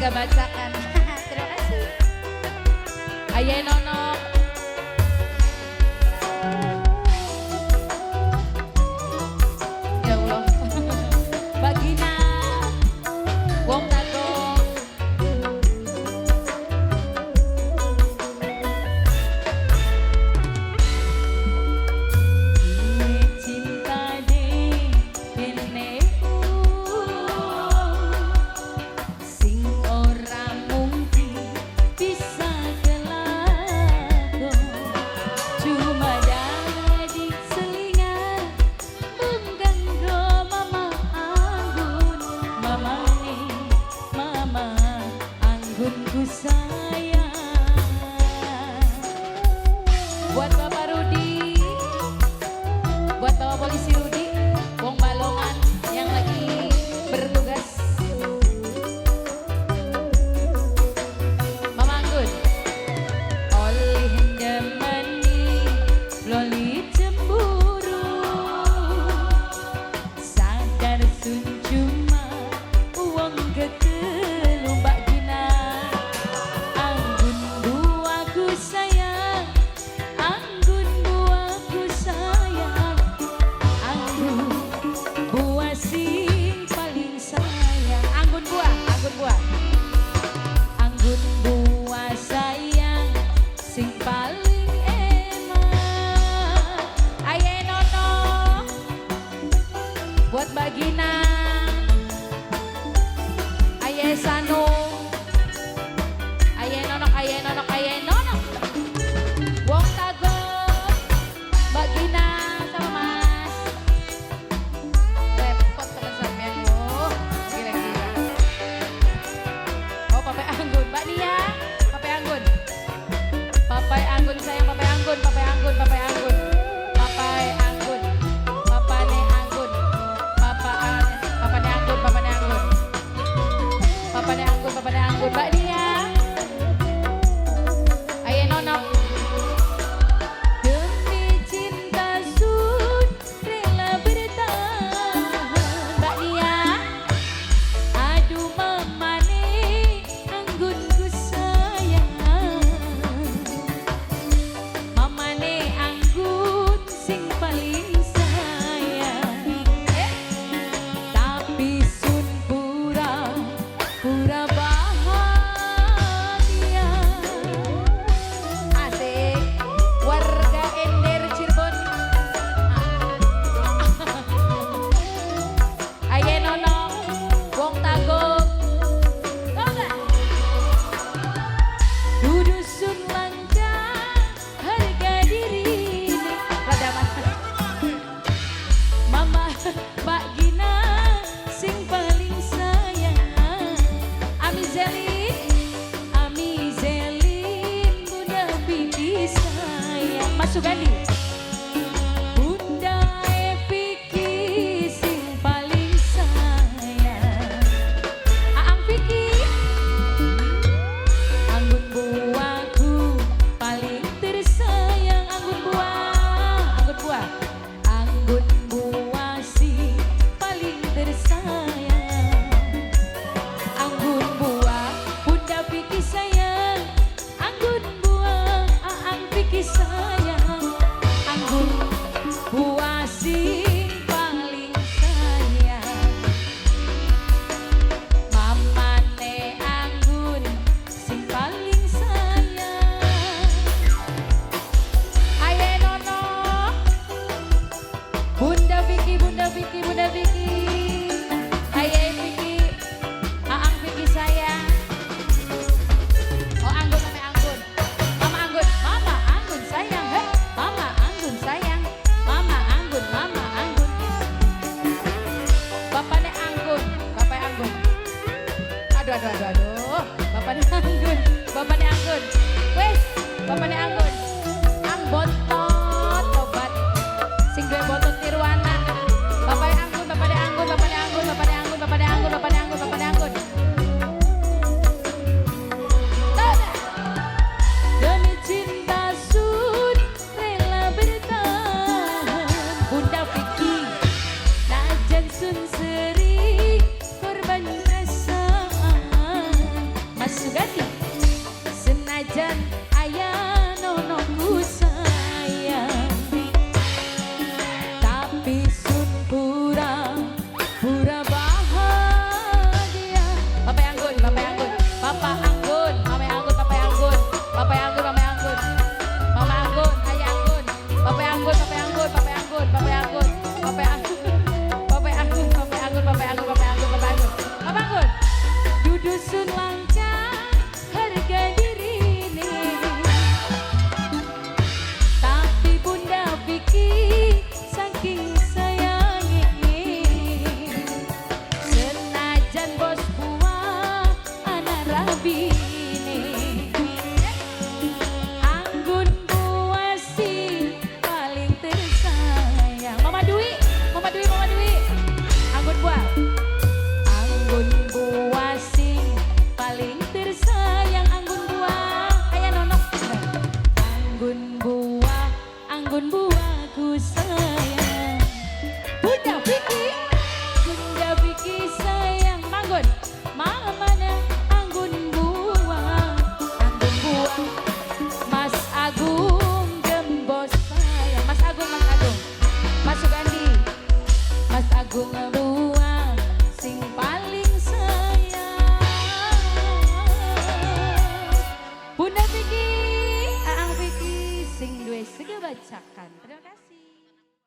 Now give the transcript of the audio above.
Warga Bacakan. Terima kasih. Aye Nono. Ya Allah. Mbak Gina. Wong Tagong. Cinta di kene sing ora mungkin bisa kelakon, cuma dadi selingan mung kanggo Mama Anggun, mamane Mama Anggunku sayang. Buat Bapak Rudi, buat Bapak Polisi Rudi, Wong Balongan yang lagi bertugas. Mama Anggun. Oleh nyemeni loli cemburu, sadar sun cuma wong ketelu. Mbak Gina. Anggun buahku sayang, Anggun buahku sayang, Anggun buah sing paling sayang. Anggun buah, Anggun buah, Anggun buah sayang sing paling enak. Aye Nono, buat Mbak Gina. Aye Sanu. Aye Nonok, aye Nonok, aye Nonok. Wong Tagor, Mbak Gina sama Mas. Repot teman sampean oh, gila-gila. Oh, Papai Anggun, Mbak Nia, Papai Anggun. Papai Anggun sayang, Papai Anggun, Papai Anggun, Papai Anggun. Papai Anggun. Papane Anggun. Papa Papane Anggun, Papane Anggun. Papane Anggun, Papane Anggun, Mbak Nia. Ayo Nonok. Demi cinta sun rela bertahan. Mbak Nia. Aduh mamane Anggunku sayang, mamane Anggun sing paling sayang. Tapi sun pura pura bahagia. Asik. Warga Ender Cirebon. Aye Nono, Wong Tagog. Tahu nggak? Dudu sun langka harga diri. Rada mana? Mama Mbak Gina sing paling sayang. Ami Zelin, Ami Zelin, Bunda Vicky sayang. Mas Sugandi. Bunda Vicky sing paling sayang. Aang Vicky. Anggun buahku paling tersayang. Anggun buah, Anggun buah, Anggun buah sing paling tersayang. Anggun buah, Bunda Vicky sayang. Anggun buah, Aang Vicky sayang. Anggun buah sing paling sayang. Mamane Anggun sing paling sayang. Aye Nono. Bunda Vicky, Bunda Vicky, Bunda Vicky. Aye Vicky. Aang Vicky sayang. Oh Anggun, Mama Anggun. Mama Anggun, Mama Anggun sayang. Anggun buahku sayang. Bunda Vicky, Bunda Vicky sayang. Manggun, mamanya Anggun buah, Anggun buah. Mas Agung gembos sayang. Mas Agung, Mas Agung, Mas Sugandi, Mas Agung buah sing paling sayang. Bunda Vicky, Aang Vicky sing duwe sega bacakan. Terima kasih.